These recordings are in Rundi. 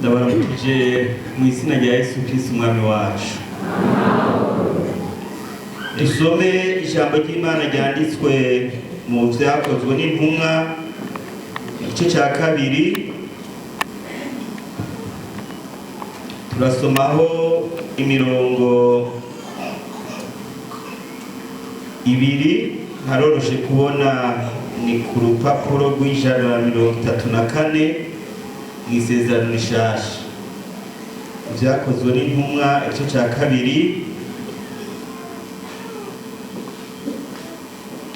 Ndabaramukije mu izina rya Yesu Kristo Umwami wacu. Dusome ijambo ry'Imana ryanditswe mu Vyakozwe n'Intumwa, igice cya kabiri. Turasomaho imirongo ibiri. Haroroshe kubona, ni ku rupapuro rw'134 mu Isezerano Rishasha. Vyakozwe n'Intumwa, igice cya kabiri,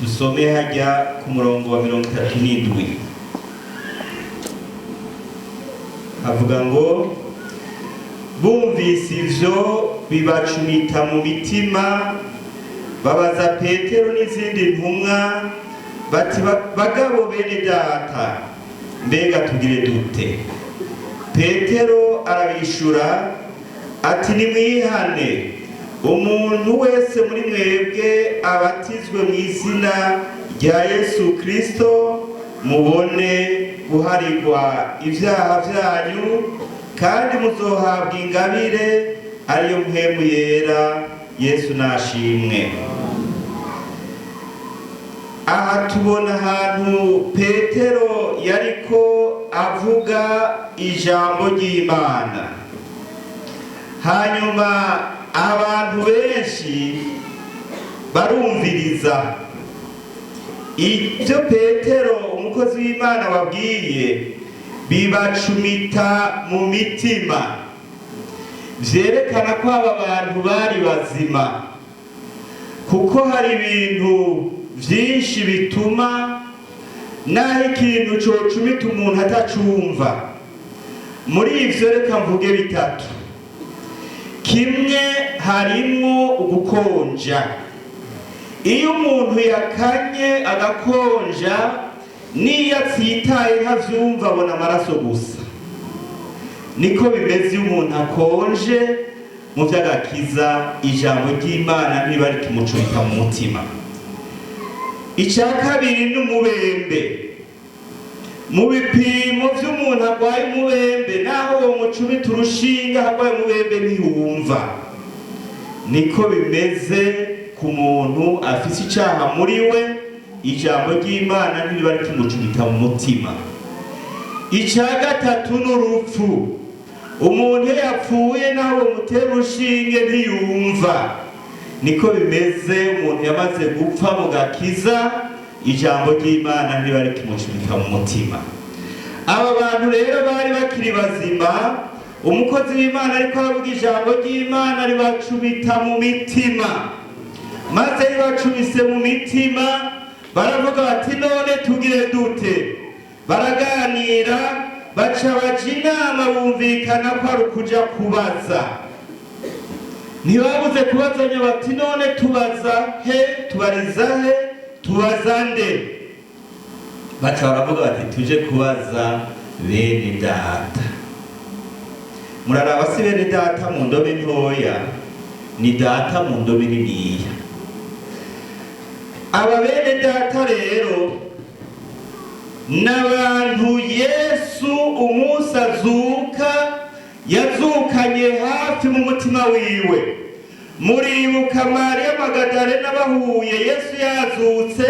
dusome hajya ku murongo wa 37. Havuga ngo: "Bumvise ivyo, bibacumita mu mitima, babaza Petero n'izindi ntumwa bati: 'Bagabo bene data, mbega tugire dute?' Petero arabishura ati: 'Nimwihane, umuntu wese muri mwebwe abatizwe mu izina rya Yesu Kristo, mubone guharigwa ibyaha byanyu, kandi muzohabwa ingabire ariyo Mpwemu Yera.' Yesu nashimwe." Aha tubona ahantu Petero yariko avuga ijambo ry'Imana, hanyuma abantu benshi barumviriza ibyo Petero umukozi w'Imana babwiye, bibacumita mu mitima. Vyerekana ko aba bantu bari bazima, kuko hari ibintu vyinshi bituma naho ikintu cocumita umuntu atacumva. Muri ivyo reka mvuge bitatu. Kimwe, harimwo ugukonja. Iyo umuntu yakanye agakonja, n'iyo atsitaye ntavyumva, abona amaraso gusa. Niko bimeze iyo umuntu akonje mu vy'agakiza, ijambo ry'Imana ntiba rikimucumita mu mutima. Icya kabiri ni umubembe. Mu bipimo vy'umuntu arwaye umubembe, naho uwo mucumita urushinga arwaye umubembe ntiyumva. Niko bimeze ku muntu afise icaha muri we, ijambo ry'Imana ntiriba rikimucumita mu mutima. Icya gatatu ni urupfu. Umuntu iyo yapfuye, naho bamutera urushinge ntiyumva. Niko bimeze umuntu yamaze gupfa mu gakiza, ijambo ry'Imana ntiba rikimucumita mu mutima. Aba bantu rero bari bakiri bazima. Umukozi w'Imana ariko aravuga ijambo ry'Imana, ribacumita mu mitima. Maze ribacumise mu mitima, baravuga bati: "None tugire dute?" Baraganira, baca baja inama, bumvikana ko ari ukuja kubaza. Ntibabuze kubazanya bati: "None tubaza he? Tubariza he? Tubaza nde?" Baca baravuga bati: "Tuje kubaza bene data." Muraraba, si bene data mu ndome ntoya, ni data mu ndome niniya. Aba bene data rero n'abantu Yesu umunsi azuka yazukanye hafi mu mutima wiwe. Muribuka Mariya Magadalena bahuye Yesu yazutse,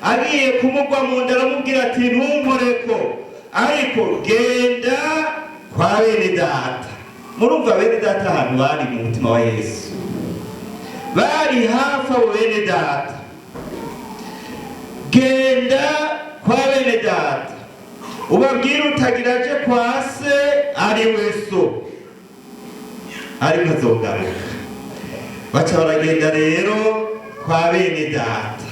agiye kumugwa mu nda, aramubwira ati: "Ntunkoreko, ariko genda kwa bene data." Murumva bene data ahantu bari mu mutima wa Yesu, bari hafi abo bene data. "Genda kwa bene data, ubabwire utagira aje kwa se ari we so, ariko azogaruka." Baca baragenda rero kwa bene data.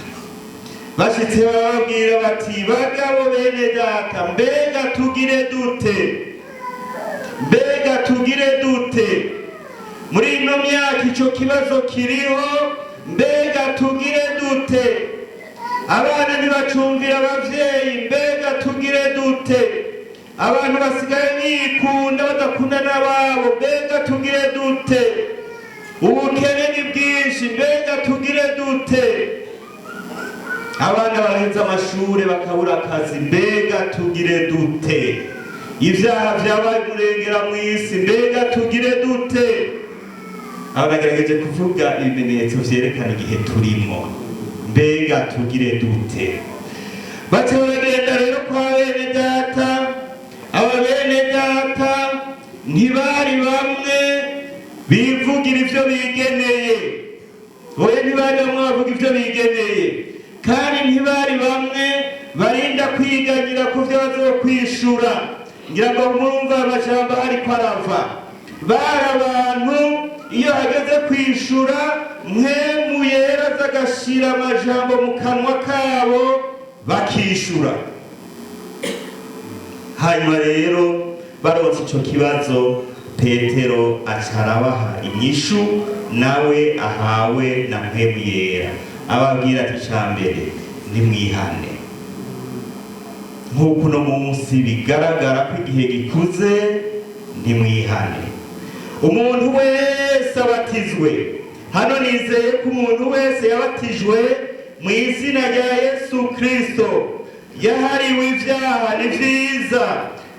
Bashitse bababwira bati: "Bagabo bene data, mbega tugire dute? Mbega tugire dute?" Muri ino myaka ico kibazo kiriho: mbega tugire dute? Abana ntibacumvira abavyeyi, mbega tugire dute? Abantu basigaye bikunda, badakunda n'ababo, mbega tugire dute? Ubukene ni bwinshi, mbega tugire dute? Abana baheze amashure bakabura akazi, mbega tugire dute? Ibyaha byabaye umurengera mu isi, mbega tugire dute? Aho nagerageje kuvuga ibimenyetso vyerekana igihe turimo. Mbega tugire dute? Baca baragenda rero kwa bene data. Aba bene data ntibari bamwe bivugira ivyo bigeneye. Oya, ntibari bamwe bavuga ivyo bigeneye, kandi ntibari bamwe barinda kwiganyira ku vyo bazokwishura. Ngira ngo murumva amajambo ariko arava. Bari abantu iyo hageze kwishura, Mpwemu Yera aza agashira amajambo mu kanwa kabo, bakishura. Hanyuma rero baronse ico kibazo, Petero aca arabaha inyishu nawe ahawe na Mpwemu Yera. Ababwira ati: "Ca mbere nimwihane." Nk'uko uno munsi bigaragara ko igihe gikuze, nimwihane, umuntu wese abatizwe. Hano nizeye ko umuntu wese yabatijwe mu izina rya Yesu Kristo yahariwe ibyaha. Ni vyiza,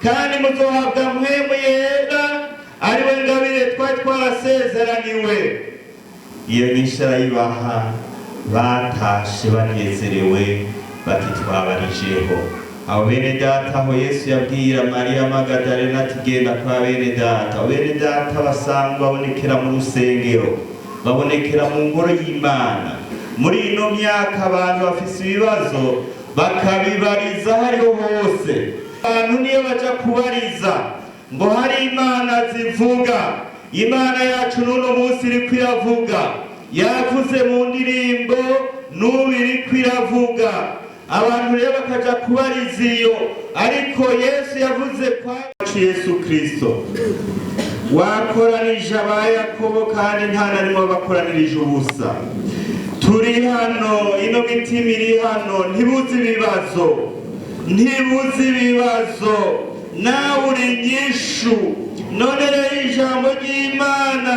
kandi muzohabwa Mpwemu Yera, ariwe ngabire twari twarasezeraniwe. Iyo nyinshi arayibaha, batashe banezerewe, bati: "Twabarijeho abo bene data." Aho Yesu yabwira Mariya Magadalena ati: "Genda kwa bene data." Abo bene data basanzwe babonekera mu rusengero, babonekera mu ngoro y'Imana. Muri ino myaka abantu bafise ibibazo, bakabibariza hariho hose. Abantu niyo baja kubariza ngo hari imana zivuga. Imana yacu n'uno munsi iriko iravuga, yavuze mu ndirimbo, n'ubu iriko iravuga. Abantu rero bakaja kubariza iyo, ariko Yesu yavuze kwa Yesu Kristo: "Wakoranije aba Yakobo, kandi nta na rimwe wabakoranirije ubusa." Turi hano, ino mitima iri hano ntibuze ibibazo, ntibuze ibibazo. Nawe uri inyishu. None rero ijambo ry'Imana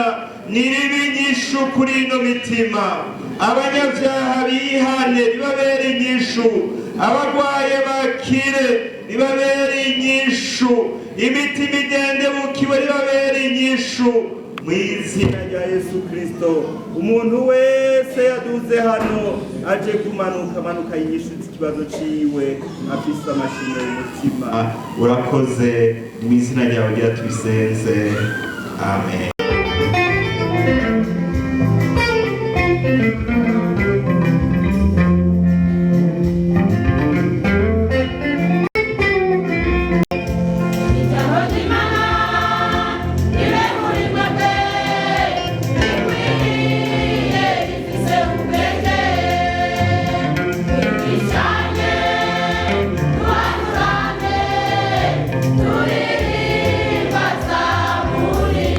niriba inyishu kuri ino mitima. Abanyabyaha bihane, ribabere inyishu. Abagwaye bakire, ribabere inyishu. Imitima idendebukiwe, ribabere inyishu. Mu izina rya Yesu Kristo, umuntu wese yaduze hano aje kumanuka, amanuka inyishu z'ikibazo ciwe, afise amashimwe mu mutima. Urakoze, mu izina ryawe gira tubisenze, amen. Ijambo ry'Imana riremurirwa pe, rikwiriye, rifise ubwenge, twigishanye, duhanurane, turirimba zaburi.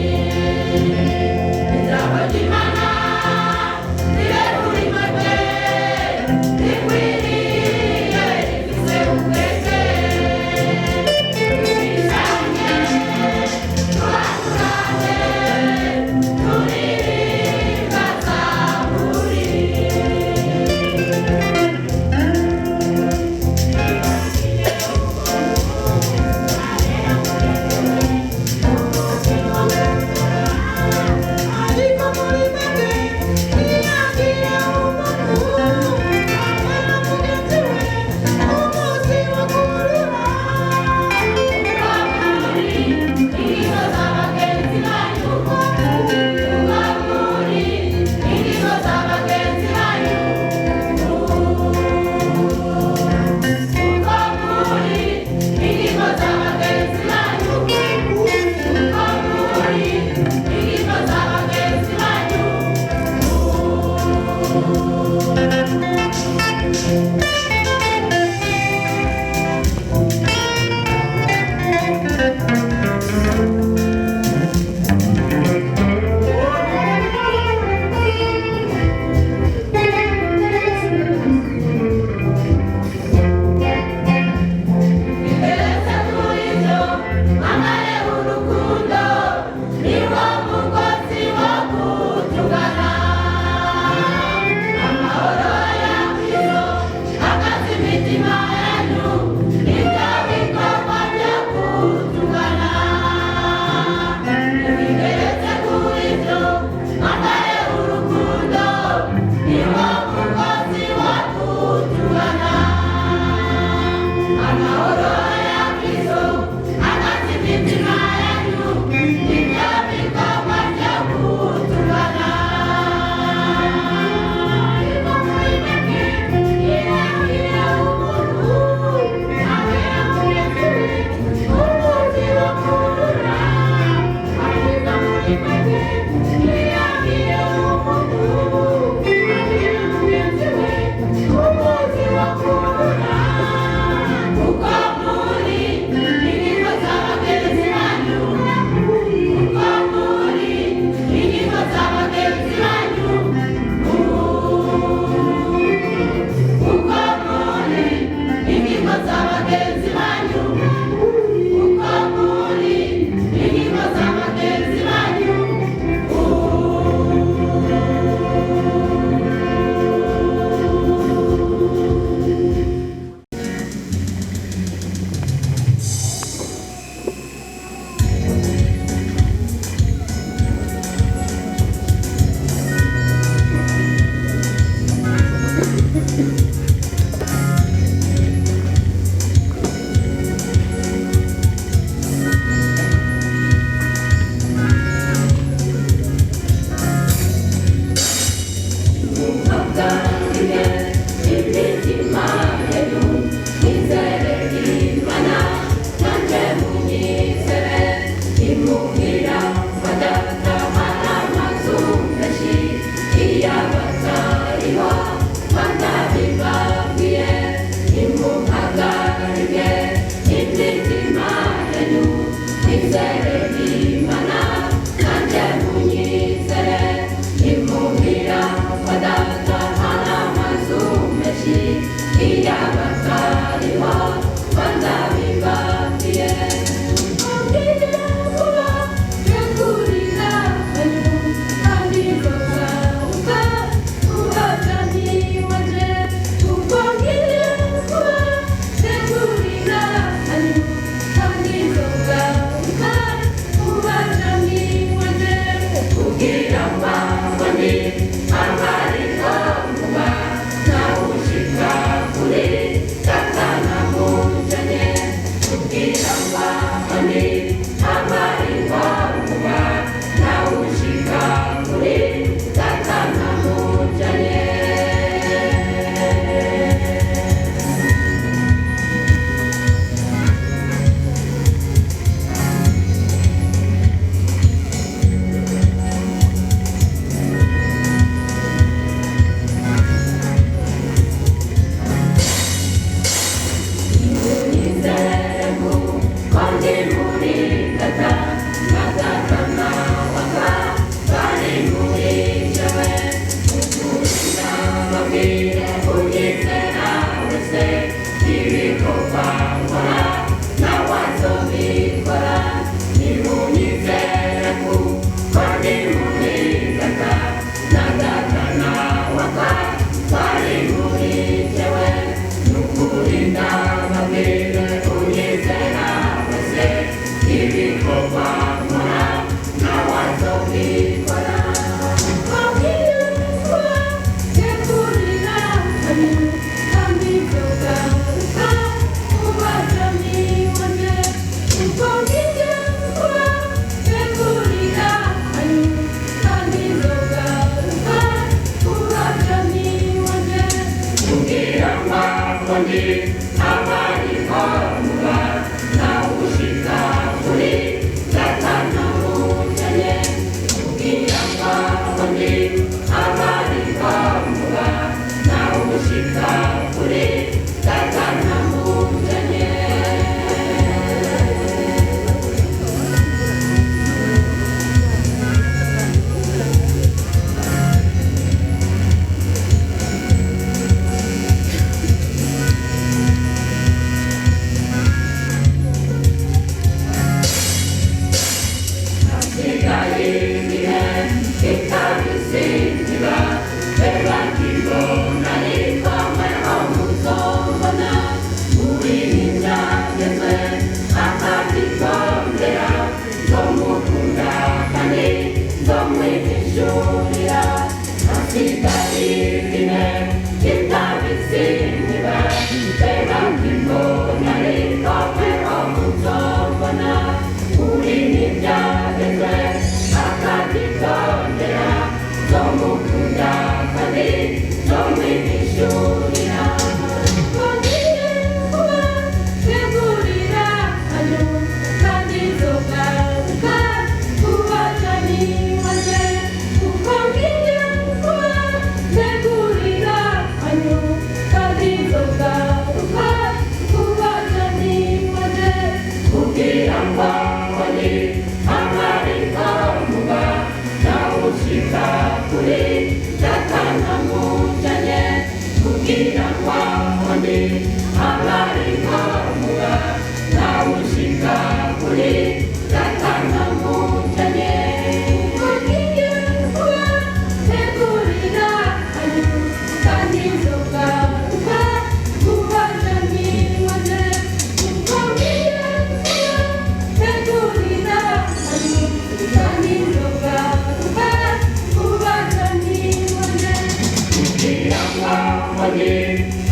Kugira ngo mbone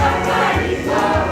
abariko.